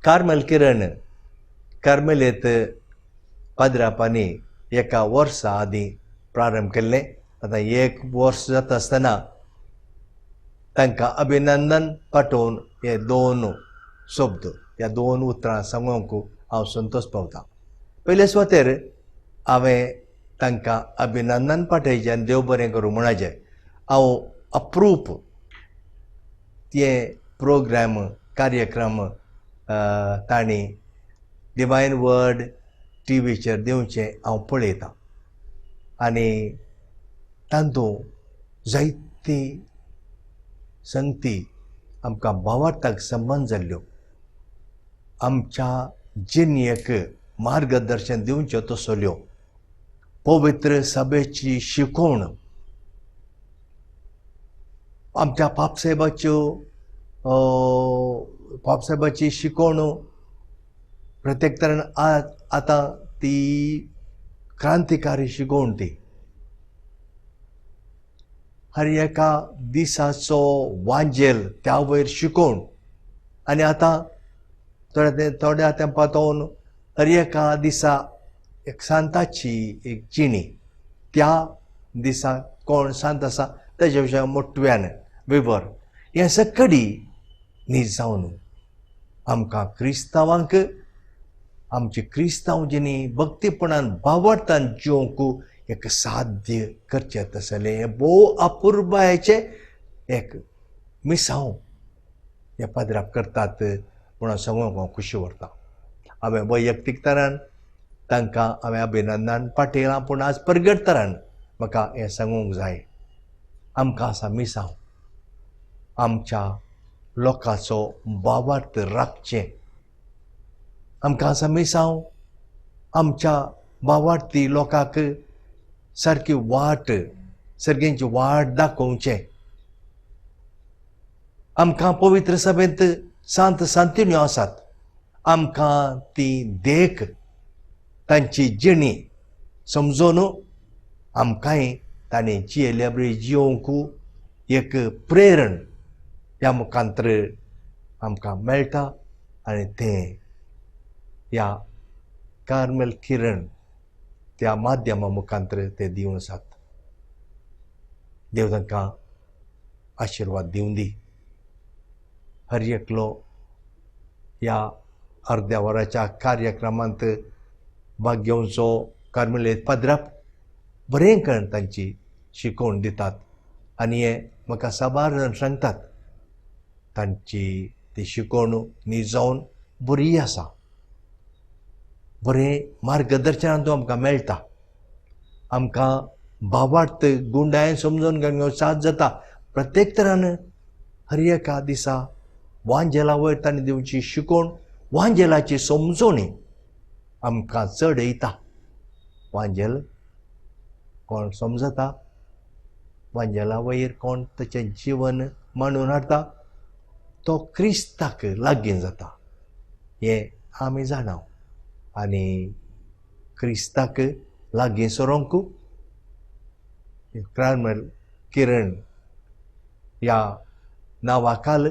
Carmel किरण कार्मेलेत पाद्रापांनी एका वर्सा आदीं प्रारंभ केल्लें. आतां एक वर्स जाता आसतना तांकां अभिनंदन पाठोवन हे दोन शब्द, ह्या दोन उतरां सांगूंक हांव संतोश पावतां. पयले सुवातेर हांवें तांकां अभिनंदन पाठयचें आनी देव बरें करूं म्हणाचें. हांव अप्रूप ते प्रोग्राम कार्यक्रम तांणी डिवायन वर्ड टिवीचेर दिवचें हांव पळयतां आनी तातूंत जायती संगती आमकां भावार्थाक संबंद जाल्ल्यो, आमच्या जिणेक मार्गदर्शन दिवच्यो तसल्यो, पवित्र सभेची शिकवण, आमच्या पापसाहेबाच्यो पापसाहेबाची शिकवण प्रत्येक तरेन आतां ती क्रांतिकारी शिकवण ती हर एका दिसाचो वांजेल त्या वयर शिकवण. आनी आतां थोड्या थोड्या तेंपातून हर एका दिसा एक सांताची एक जिणी, त्या दिसा कोण सांत आसा तेजे विशय मोटव्यान विवर, हें सकडी न्हीद जावन आमकां क्रिस्तांवांक आमची क्रिस्तांव जिणी भक्तीपणान भावार्थान जिवंक एक साध्य करचें तसलें हें भोव अपुरबायेचें एक मिसांव हे पाद्राप करतात म्हणून सांगूंक हांव खुशी व्हरता. हांवें वैयक्तीक तरान तांकां हांवें अभिनंदन पाठयलां, पूण आज परगट तरान म्हाका हें सांगूंक जाय. आमकां आसा मिसांव आमच्या लोकांचो भावार्थ राखचें, आमकां आसा मिसांव आमच्या भावार्थी लोकांक सारकी वाट, सर्गेंची वाट दाखोवचें. आमकां पवित्र सभेंत सांत सांतिन्यो आसात, आमकां ती देख तांची जिणी समजून आमकांय तांणी जियेल्या बरी जियोवंक एक प्रेरण ह्या मुखांतर आमकां मेळटा आनी तें ह्या कार्मेल किरण त्या माध्यमा मुखांतर ते दिवन आसात. देव तांकां आशिर्वाद दिवं दी. हर एकलो ह्या अर्द्या वराच्या कार्यक्रमांत भाग घेवचो. कार्मेलीत पाद्राप बरें करून तांची शिकवण दितात आनी हें म्हाका साबार जाण सांगतात. तांची ती शिकवण निजावन बरी आसा, बरें मार्गदर्शन आमकां मेळटा, आमकां भावार्थ गुंडायन समजून घेवंक साथ जाता. प्रत्येक तरान हर एका दिसा वांजेला वयर तांणी दिवची शिकवण, वांजेलाची समजवणी आमकां चड येता. वांजेल कोण समजता, वांजेला वयर कोण ताचें जीवन मांडून हाडटा तो क्रिस्ताक लागीं जाता हें आमी जाणा. आनी क्रिस्ताक लागीं सरोंक कार्मेल किरण ह्या नांवाखाल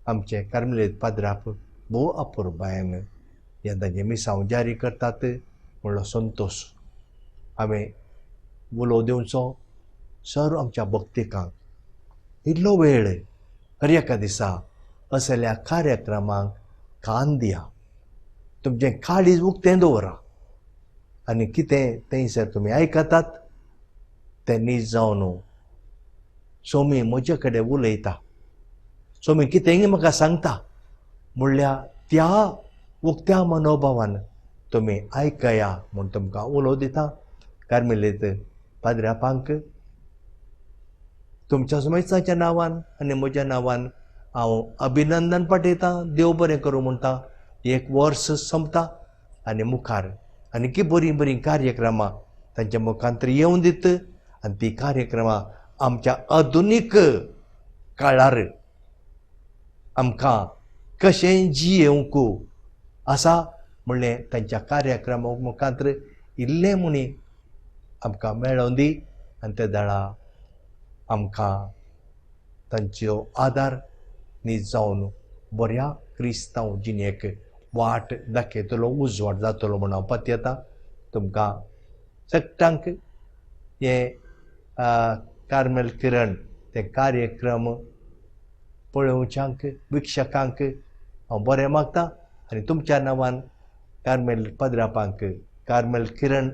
आमचे कार्मेलीत पाद्राप भोव अपुरबायेन हें तांचें मिसांव जारी करतात म्हणलो संतोश हांवें उलो दिवचो सर आमच्या भक्तिकांक. इल्लो वेळ हर एका दिसा असल्या कार्यक्रमांक कान दिया, तुमचें काळीज उक्तें दवरा आनी कितें थंयसर तुमी आयकतात तें नीज जावन सोमी म्हजे कडेन उलयता, सोमी कितेंय म्हाका सांगता म्हणल्यार त्या उक्त्या मनोभावान तुमी आयकया म्हूण तुमकां उलो दिता. कार्मेलीत पाद्रापांक तुमच्या समेस्तांच्या नांवान आनी म्हज्या नांवान हांव अभिनंदन पाठयतां. देव बरें करूं म्हणटा. एक वर्स सोंपता आनी मुखार आनी बरीं बरीं कार्यक्रमां तांच्या मुखांतर येवन दित आनी ती कार्यक्रमां आमच्या आधुनीक काळार आमकां कशें जियेवंक आसा म्हणलें तांच्या कार्यक्रमा मुखांतर इल्लें म्हणी आमकां मेळोवन दी आनी ते दळा आमकां तांचो आदार न्ही जावन बऱ्या क्रिस्तांव जिणेक वाट दाखयतलो, उजवाड जातलो म्हूण हांव पातयेतां. तुमकां सगळ्यांक हें कार्मेल किरण ते कार्यक्रम पळोवच्यांक विक्षकांक हांव बरें मागता आनी तुमच्या नांवान कार्मेल पद्रापांक कार्मेल किरण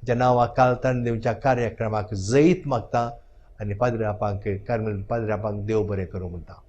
ज्या नांवा कालताण दिवच्या कार्यक्रमाक जैत मागता आनी पाद्रापांक कार्मेल पाद्रापांक देव बरें करूं म्हणटा.